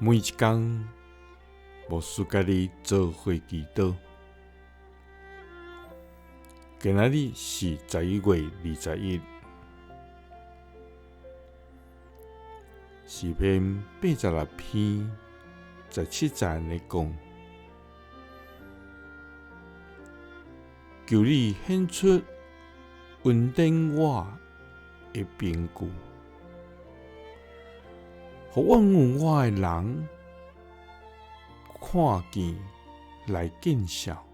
每一工，牧師佮你做伙祈禱。今仔日是11月21，詩篇86篇17節按呢講：求你顯出恩典我的憑據，予怨恨我的人看見來見笑，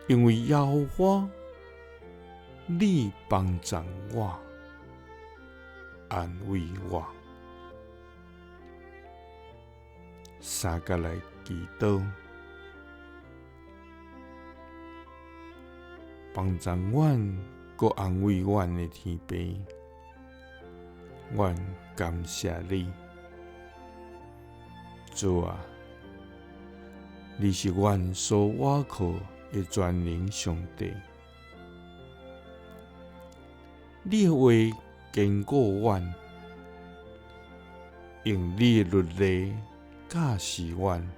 因為耶和華你幫贊我，安慰我。三佮來祈禱，幫贊阮，閣安慰阮的天父，阮感謝你，主啊，你是阮所倚靠的全能上帝，你的話堅固阮，用你的律例教示阮，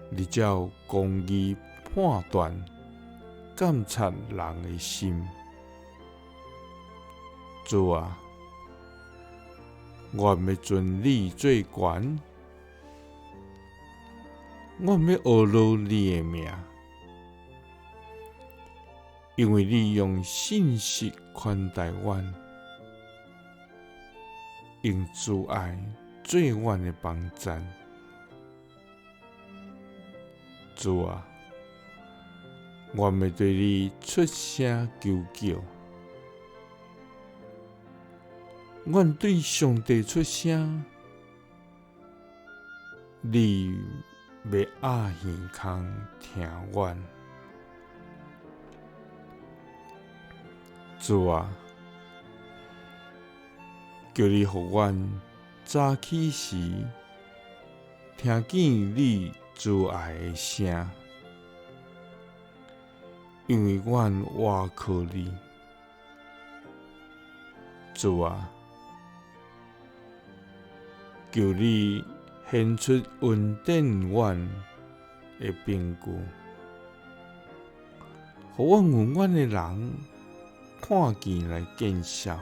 你照公義判斷，監察人的心。主啊，阮欲尊你做懸，阮欲阿羅你的名，因為你用信實寬待阮，用慈愛做阮的幫贊。主啊，阮欲對你出聲求叫，阮對上帝出聲，你欲掩耳孔聽阮。主啊，求你予阮早起時聽見你慈愛的聲，因為阮倚靠你。主啊，求你顯出恩典阮的憑據，予怨恨阮的人看見來見笑，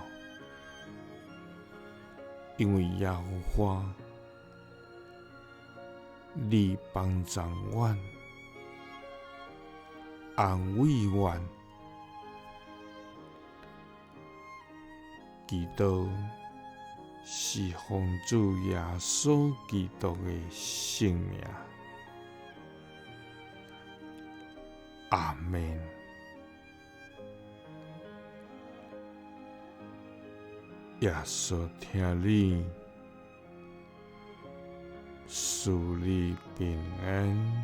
因為耶和華你幫贊阮，安慰阮，祈禱是奉主耶穌基督的聖名，阿們。耶穌疼你，賜你平安。